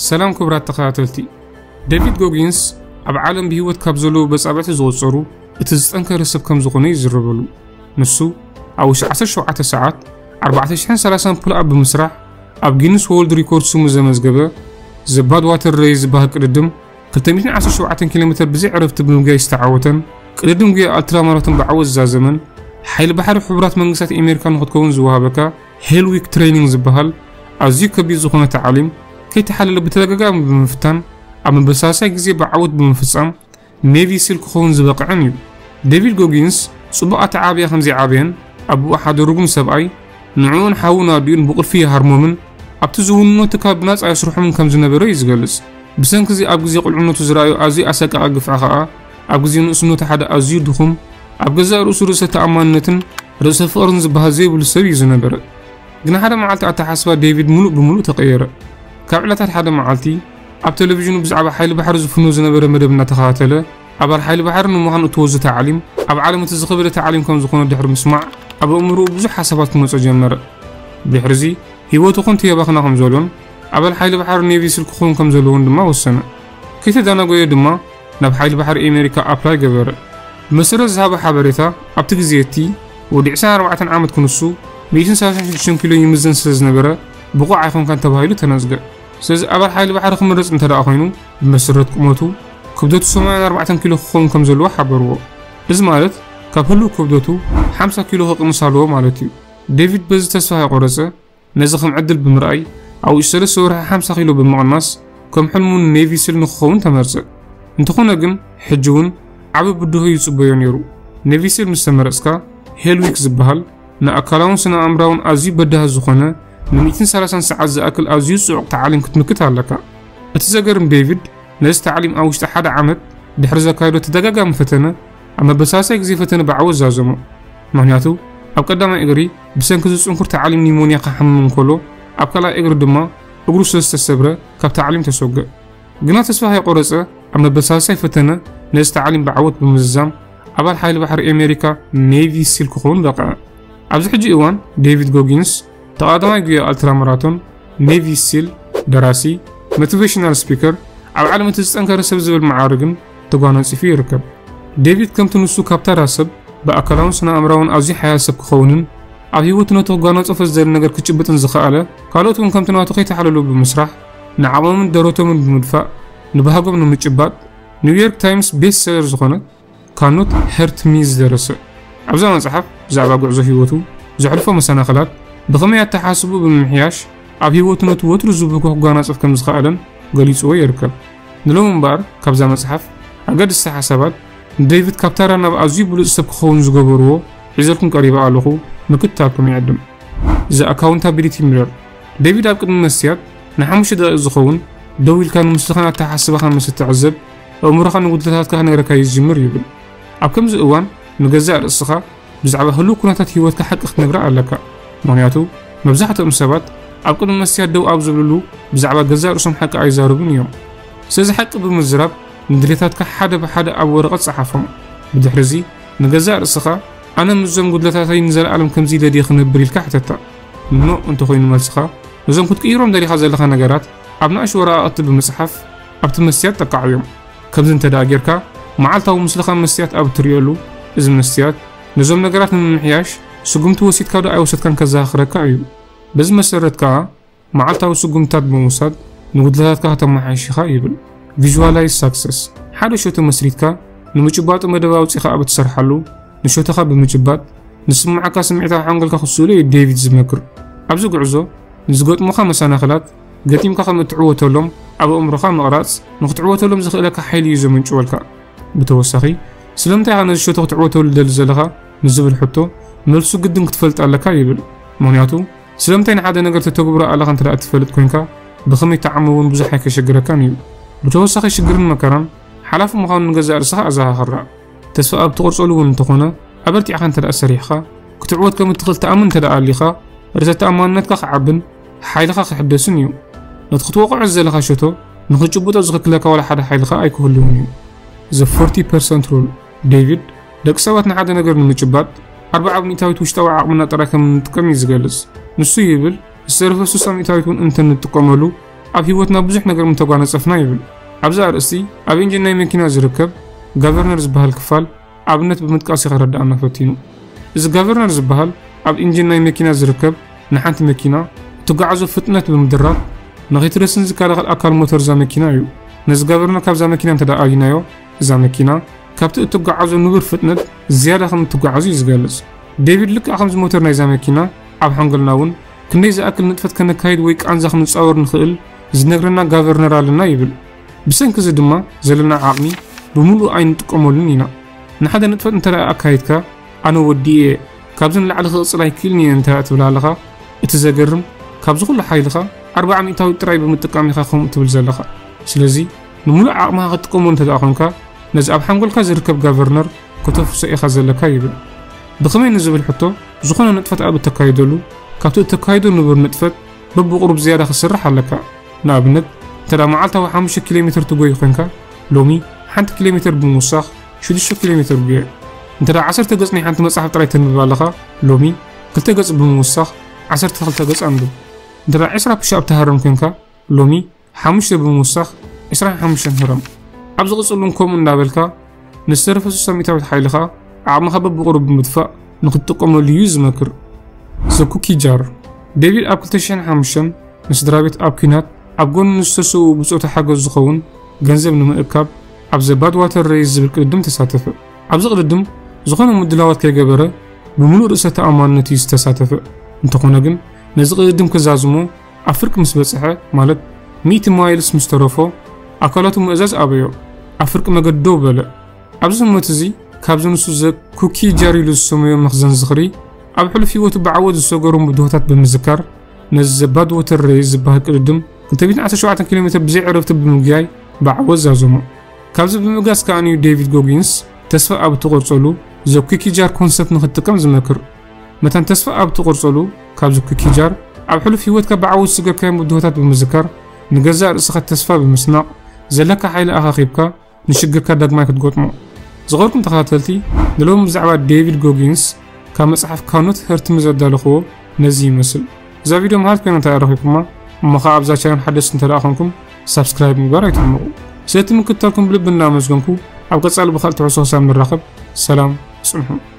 ሰላም ክቡራት ተኸታተልቲ። ዴቪድ ጎጊንስ ኣብ ዓለም ብህይወት ካብ ዘለዉ በጻብዕቲ ዝቑጸሩ እቲ ዝጠንከረ ሰብ ከም ዝኾነ ይዝረበሉ። ንሱ ኣብ ውሽጢ ዓሰርተ ሸውዓተ ሰዓት ኣርባዕተ ሽሕን ሰላሳን ፑል ኣፕ ብምስራሕ ኣብ ጊንስ ወርልድ ሪኮርድ ስሙ ዘመዝገበ፣ ዘ ባድ ዋተር ሬይ ዝበሃል ቅድድም ክልተ ሚእትን ዓሰርተ ሸውዓተን ኪሎ ሜትር ብዘይ ዕረፍቲ ብምግያይ ዝተዓወተን፣ ቅድድም ጉያ ኣልትራ ማራቶን ብዓወት ዝዛዘመን፣ ሓይሊ ባሕሪ ሕቡራት መንግስታት ኣሜሪካ ንክትከውን ዝወሃበካ ሄል ዊክ ትሬኒንግ ዝበሃል ኣዝዩ ከቢድ ዝኾነ ታዕሊም ከይተሓለለ ብተደጋጋሚ ብምፍታን ኣብ መበሳሳይ ግዜ ብዓወት ብምፍጻም ኔቪ ሲል ክኸውን ዝበቕዐን እዩ። ዴቪድ ጎጊንስ ጽቡቕ ኣተዓብያ ከም ዘይዓበየን ኣቦኡ ሓደ ርጉም ሰብኣይ ንዕኡን ሓዉን ኣዲኡን ብቁልፊ ይሃርሞምን ኣብቲ ዝውንኖ ትካል ብናጻ የስርሖምን ከም ዝነበረ እዩ ዝገልጽ። ብሰንኪ እዚ ኣብ ግዜ ቁልዕነቱ ዝረኣዮ ኣዝዩ ኣሰቃቒ ግፍዒ ከኣ ኣብ ግዜ ንእስነቱ ሓደ ኣዝዩ ድኹም ኣብ ገዛእ ርእሱ ርእሰ ተኣማንነትን ርእሰ ፍቕርን ዝበሃል ዘይብሉ ሰብ እዩ ዝነበረ። ግና ሓደ መዓልቲ ኣተሓስባ ዴቪድ ምሉእ ብምሉእ ተቐየረ። ካብ ዕለታት ሓደ መዓልቲ ኣብ ቴሌቪዥኑ ብዛዕባ ሓይሊ ባሕሪ ዝፍኖ ዝነበረ መደብ እናተኸታተለ ኣባል ሓይሊ ባሕሪ ንምዃን እትወ እዚ ታዕሊም ኣብ ዓለም እቲ ዝኸበደ ታዕሊም ከም ዝኾነ ድሕሪ ምስማዕ ኣብ ኣእምሮኡ ብዙሕ ሓሳባት ክመጾ ጀመረ። ብድሕሪ እዚ ህይወቱ ከንቱ የባኽና ከም ዘሎን ኣባል ሓይሊ ባሕሪ ኔቪ ሲል ክኸውን ከም ዘለዎን ድማ ወሰነ። ከይተዳናጎየ ድማ ናብ ሓይሊ ባሕሪ ኣሜሪካ ኣፕላይ ገበረ። ብመሰረት ዝሃቦ ሓበሬታ ኣብቲ ግዜ እቲ ወዲ ዕስራን ኣርባዕተን ዓመት ክንሱ ሚእትን ሰላሳን ሽዱሽተን ኪሎ ይምዘን ስለ ዝነበረ ብቑዕ ኣይኮንካን ተባሂሉ ተነጽገ። ስለዚ ኣባል ሓይሊ ባሕሪ ክምረጽ እንተ ደኣ ኮይኑ ብመሰረት ቁመቱ ክብደቱ ሰማንያን ኣርባዕተን ኪሎ ክኸውን ከም ዘለዎ ሓበርዎ። እዚ ማለት ካብ ህሉው ክብደቱ ሓምሳ ኪሎ ክቕንስ ኣለዎ ማለት እዩ። ዴቪድ በዚ ተስፋ ኣይቆረጸ። ነዚ ከም ዕድል ብምርኣይ ኣብ ውሽጢ ሰለስተ ወርሒ ሓምሳ ኪሎ ብምቕናስ ከም ሕልሙ ኔቪ ሲል ንክኸውን ተመርጸ። እንተኾነ ግን ሕጂ እውን ዓቢ ብድሆ ይጽበዮ ነይሩ። ኔቪ ሲል ምስ ተመረጽካ ሄል ዊክ ዝበሃል ንኣካላውን ስነ ኣእምራውን ኣዝዩ በዳሂ ዝኾነ ንሚእትን ሰላሳን ሰዓት ዝኣክል ኣዝዩ ጽዑቕ ታዕሊም ክትምክት ኣለካ። እቲ ዘገርም ዴቪድ ነዚ ታዕሊም ኣብ ውሽጢ ሓደ ዓመት ድሕሪ ዘካየዶ ተደጋጋሚ ፈተነ ኣብ መበሳሳይ ግዜ ፈተነ ብዓወት ዛዘሞ። ምኽንያቱ ኣብ ቀዳማይ እግሪ ብሰንኪ እዚ ጽንኩር ታዕሊም ኒሞንያ ክሓምም እንከሎ ኣብ ካልኣይ እግሪ ድማ እግሩ ስለ ዝተሰብረ ካብ ታዕሊም ተሰጎ። ግና ተስፋ ከይቆረጸ ኣብ መበሳሳይ ፈተነ ነዚ ታዕሊም ብዓወት ብምዝዛም ኣባል ሓይሊ ባሕሪ ኣሜሪካ ኔቪ ሲል ክኸውን በቕዐ። ኣብዚ ሕጂ እዋን ዴቪድ ጎጊንስ ተቓዳማይ ጉያ ኣልትራ ማራቶን፣ ኔቪ ሲል፣ ደራሲ፣ ሞቲቬሽናል ስፒከር፣ ኣብ ዓለም እቲ ዝጠንከረ ሰብ ዝብል መዓርግን ተጓናጺፉ ይርከብ። ዴቪድ ከምቲ ንሱ ካብ ተራ ሰብ ብኣካላውን ስነ ኣእምራውን ኣዝዩ ሓያል ሰብ ክኸውንን ኣብ ህይወቱ ነቲ ክጓናጸፎ ዝደሊ ነገር ክጭብጥን ዝኸኣለ ካልኦት እውን ከምቲ ናቱ ከይተሓለሉ ብምስራሕ ንዓቕሞምን ደረቶምን ብምድፋእ ንባህጎም ንምጭባጥ ኒውዮርክ ታይምስ ቤስት ሰለር ዝኾነት ካኖት ሄርት ሚ ዝደረሰ። ኣብዛ መጽሓፍ ብዛዕባ ጉዕዞ ህይወቱ፣ ዘሕልፎ መሰናኽላት፣ ብኸመይ ኣተሓስቡ ብምምሕያሽ ኣብ ህይወቱ ነቲ ወትሩ ዝብህጎ ክጓናጸፍ ከም ዝኸኣለን ገሊጽዎ ይርከብ። ንሎሚ እምበኣር ካብዛ መጽሓፍ ኣገድስቲ ሓሳባት ንዴቪድ ካብ ተራ ናብ ኣዝዩ ብሉጽ ሰብ ክኸውን ዝገበርዎ ሒዘልኩም ቀሪበ ኣለኹ፣ ምክትታልኩም ይዕድም። ዘ ኣካውንታቢሊቲ ሚረር። ዴቪድ ኣብ ቅድሚ መስትያት ንሓሙሽተ ደቂቕ ዝኸውን ደው ኢልካ ንምስልኻን ኣተሓስባኻን ምስ እትዕዘብ፣ ኣእምሮኻ ንጉድለታትካ ክነግረካ እዩ ዝጅምር ይብል። ኣብ ከምዚ እዋን ንገዛእ ርእስኻ ብዛዕባ ህሉው ኩነታት ህይወትካ ሓቂ ክትነግራ ኣለካ። ምኽንያቱ መብዛሕትኦም ሰባት ኣብ ቅድሚ መስትያት ደው ኣብ ዝብልሉ ብዛዕባ ገዛእ ርእሶም ሓቂ ኣይዛረቡን እዮም። ስለዚ ሓቂ ብምዝራብ ንድሌታትካ ሓደ ብሓደ ኣብ ወረቐት ጸሓፎም። ብድሕሪ እዚ ንገዛእ ርእስኻ ኣነ ምስዞም ጉድለታተይ ንዘለኣለም ከምዚ ኢለ ድየ ክነብር ኢልካ ሕተታ። ኖ እንተኾይኑ መልስኻ፣ ነዞም ክትቅይሮም ደሊኻ ዘለኻ ነገራት ኣብ ንኣሽቱ ወረቓቕቲ ብምጽሓፍ ኣብቲ መስትያት ጠቃዕዮም። ከምዚ እንተ ደኣ ጌርካ፣ መዓልታዊ ምስልኻ መስትያት ኣብ እትርእየሉ፣ እዚ መስትያት ነዞም ነገራት ንምምሕያሽ ስጉምቲ ወሲድካ ዶ ኣይወሰድካን ከዘኻኽረካ እዩ። በዚ መሰረት ከኣ፣ መዓልታዊ ስጉምትታት ብምውሳድ ንጉድለታትካ ከተመሓይሽ ኢኻ ይብል። ቪዥዋላይዝ ሳክሰስ። ሓደ ሸቶ መስሪትካ ንምጭባጡ መደብ ኣውጺኻ ኣብ እትሰርሓሉ፣ ንሸቶኻ ብምጭባጥ ንስምዓካ ስምዒታዊ ሓንጎልካ ክትስእሎ እዩ ዴቪድ ዝመክር። ኣብዚ ጉዕዞ ንዝገጥሙኻ መሰናኽላት ገጢምካ ከም እትዕወተሎም ኣብ ኣእምሮኻ ምቕራጽ ንክትዕወተሎም ዘኽእለካ ሓይሊ እዩ ዘመንጭወልካ። ብተወሳኺ ስለምንታይ ኢኻ ነዚ ሸቶ ክትዕወተሉ ትደሊ ዘለኻ ንዝብል ሕቶ መልሱ ግድን ክትፈልጥ ኣለካ ይብል። ምኽንያቱ ስለምንታይ ንሓደ ነገር ተተግብሮ ኣለኻ እንተ ደኣ እትፈልጥ ኮይንካ ብኸመይ ትዓሞ እውን ብዙሕ ኣይከሸግረካን እዩ። ብተወሳኺ ሽግርን መከራን ሓላፊ ምዃኑ ንገዛእ ርእስኻ ኣዘኻኽራ። ተስፋ ኣብ ትቖርጸሉ እውን እንተኾነ ኣበርቲዕኻ እንተ ደኣ ሰሪሕኻ ክትዕወት ከም እትኽእል ትኣምን እንተ ደኣ ኣሊኻ ርእሰ ተኣማንነትካ ክዓብን ሓይልኻ ክሕደስን እዩ። ነቲ ክትወቕዖ ዝደለኻ ሸቶ ንኽትጭብጦ ዝኽልክለካ ዋላ ሓደ ሓይሊ ኸኣ ኣይክህልውን እዩ። ዘ ፎርቲ ፐርሰንት ሩል። ዴቪድ ደቂ ሰባት ንሓደ ነገር ንምጭባጥ ኣርብዓ ሚእታዊት ውሽጣዊ ዓቕምና ጥራይ ከም እንጥቀም እዩ ዝገልጽ። ንሱ ይብል ዝተረፈ ስሳ ሚእታዊት እውን እንተ ንጥቀመሉ ኣብ ህይወትና ብዙሕ ነገር ምተጓነጸፍና ይብል። ኣብዚ ኣርእስቲ ኣብ ኢንጂን ናይ መኪና ዝርከብ ጋቨርነር ዝበሃል ክፋል ኣብነት ብምጥቃስ እዩ ከረድኣና ፈቲኑ። እዚ ጋቨርነር ዝበሃል ኣብ ኢንጂን ናይ መኪና ዝርከብ ንሓንቲ መኪና እትጓዓዞ ፍጥነት ብምድራብ ንኸይትረስን ዝከላኸል ኣካል ሞተር እዛ መኪና እዩ። ነዚ ጋቨርነር ካብዛ መኪና እንተ ደኣ ኣብይናዮ እዛ መኪና ካብቲ እትጓዓዞ ንቡር ፍጥነት ዝያዳ ከም እትጓዓዙ እዩ ዝገልጽ። ዴቪድ ልክዕ ከምዚ ሞተር ናይዛ መኪና ኣብ ሓንጎልና እውን ክንደይ ዝኣክል ንጥፈት ከነካይድ ወይ ቃንዛ ክንጻወር ንኽእል ዝነግረና ጋቨርነር ኣለና ይብል። ብሰንኪ እዚ ድማ ዘለና ዓቕሚ ብምሉእ ኣይንጥቀመሉን ኢና። ንሓደ ንጥፈት እንተ ደኣ ኣካይድካ ኣነ ወዲኤ እየ፣ ካብዚ ንላዕሊ ክቕጽል ኣይክእልን እየ እንተ ትብል ኣለኻ፣ እቲ ዘገርም ካብዚ ኩሉ ሓይልኻ ኣርባዓ ሚእታዊት ጥራይ ብምጥቃም ኢኻ ከምኡ ትብል ዘለኻ። ስለዚ ንምሉእ ዓቕምኻ ክትጥቀመሉ እንተ ደኣ ኮንካ ነዚ ኣብ ሓንጎልካ ዝርከብ ጋቨርነር ከተፍሶ ኢኻ ዘለካ ይብል። ብኸመይ ንዝብል ሕቶ ዝኾነ ንጥፈት ኣብ እተካይደሉ ካብቲ እተካይዶ ንቡር ንጥፈት በብቑሩብ ዝያዳ ክትሰርሕ ኣለካ። ንኣብነት እንተ ደኣ መዓልታዊ ሓሙሽተ ኪሎ ሜትር ትጎይ ኮይንካ ሎሚ ሓንቲ ኪሎ ሜትር ብምውሳኽ ሽዱሽተ ኪሎ ሜትር ጉየ። እንተ ደኣ ዓሰርተ ገጽ ናይ ሓንቲ መጽሓፍ ጥራይ ተንብብ ኣለኻ ሎሚ ክልተ ገጽ ብምውሳኽ ዓሰርተ ክልተ ገጽ ኣንብብ። እንተ ደኣ ዕስራ ፑሽ ኣፕ ትሃርም ኮይንካ ሎሚ ሓሙሽተ ብምውሳኽ ዕስራን ሓሙሽተን ህረም። ኣብ ዝቕጽል እውን ከምኡ እንዳበልካ ንዝተረፈ ስሳ ሚእታዊት ሓይልኻ ዓቕምኻ በብቑሩብ ብምድፋእ ንኽትጥቀመሉ እዩ ዝመክር። ዘኩኪ ጃር ዴቪድ ኣብ ክልተ ሽሕን ሓሙሽተን ንስድራ ቤት ኣብ ኲናት ኣብ ጎኒ ንዝተሰውኡ ብጾታ ሓገዝ ዝኸውን ገንዘብ ንምእካብ ኣብ ዘ ባድ ዋተር ሬይስ ዝብል ቅድድም ተሳተፈ። ኣብዚ ቅድድም ዝኾነ ምድላዋት ከይገበረ ብምሉእ ርእሰ ተኣማንነት እዩ ዝተሳተፈ። እንተኾነ ግን ነዚ ቅድድም ክዛዝሞ ኣብ ፍርቂ ምስ በጽሐ፣ ማለት ሚእቲ ማይልስ ምስ ተረፎ፣ ኣካላቱ ምእዛዝ ኣበዮ። ኣብ ፍርቂ መገዲ ደው በለ። ኣብዚ ህሞት እዚ ካብዚ ንሱ ዘ ኩኪ ጃር ኢሉ ዝሰመዮ መኽዘን ዝኽሪ ኣብ ሕሉፍ ህይወቱ ብዓወት ዝሰገሮም ብድሆታት ብምዝካር ነዚ ዘ ባድ ዋተር ሬይስ ዝበሃል ቅድድም ክልተ ሚእትን ዓሰርተ ሸውዓተን ኪሎ ሜትር ብዘይ ዕረፍቲ ብምጉያይ ብዓወት ዛዘሞ። ካብዚ ብምብጋስ ከኣ እዩ ዴቪድ ጎጊንስ ተስፋ ኣብ እትቖርጸሉ ዘ ኩኪ ጃር ኮንሰፕት ንኽትጥቀም ዝመክር። መታን ተስፋ ኣብ እትቖርጸሉ ካብዚ ኩኪ ጃር ኣብ ሕሉፍ ህይወትካ ብዓወት ዝሰገርካዮም ብድሆታት ብምዝካር ንገዛእ ርእስኻ ተስፋ ብምስናቕ ዘለካ ሓይሊ ኣኻኺብካ ንሽግርካ ዳግማይ ክትገጥሞ። ዝኸበርኩም ተኸታተልቲ ንሎሚ ብዛዕባ ዴቪድ ጎጊንስ ካብ መጽሓፍ ካኖት ህርት ሚ ዘዳለኽዎ ነዚ ይመስል። እዛ ቪድዮ መሃሪት ኮይና እንተ ኣረኺብኩማ እሞ ኸዓ ኣብዛ ቻነል ሓደስቲ እንተ ደኣ ኾንኩም ሳብስክራይብ ምግባር ኣይትሕመቑ። ስለቲ ምክትታልኩም ብልቢ እናመስገንኩ ኣብ ቀጻሊ ብኻልእ ትሕዝቶ ክሳብ ንራኸብ ሰላም ጽንሑ።